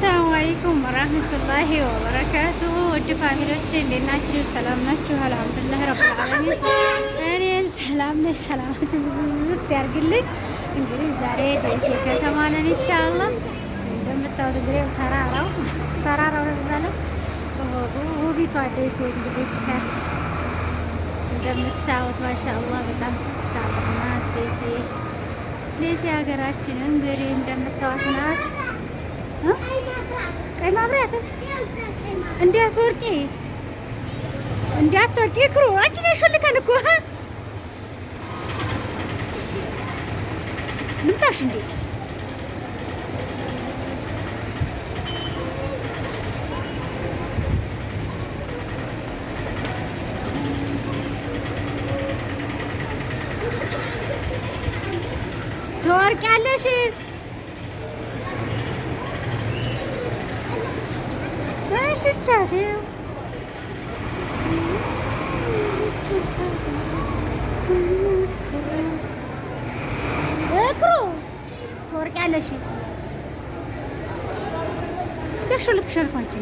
አሰላሙ አለይኩም ወራህመቱላሂ ወበረካቱሁ። ውድ family ዎች እንዴት ናችሁ? ሰላም ናችሁ? አልሐምዱሊላህ ረብል ዓለሚን። እኔም ሰላም ነኝ። ሰላማችሁ ብዝዝት ያርግልኝ። እንግዲህ ዛሬ ደሴ ከተማ ነን ኢንሻአላህ። እንደምታዩት እንግዲህ ተራራው ተራራው ነው የሚባለው ውቢቷ ደሴ እንግዲህ እንደምታዩት ማሻአላህ በጣም ታምር ናት ደሴ። ደሴ ሀገራችን እንግዲህ እንደምታዩት ናት። ቀይ ማብራት እንዳትወርቂ እንዳትወርቂ ክሩ አንቺ ነሽ ሾልከን እኮ ልምጣሽ እንዴ? ትወርቂያለሽ። እሺ እክሩ ትወርቂያለሽ። ያሾልክሻል እኮ አንቺ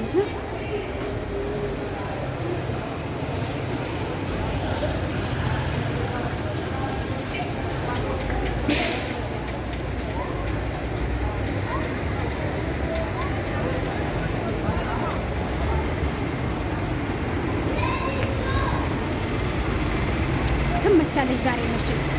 ትመቻለች ዛሬ መቼም።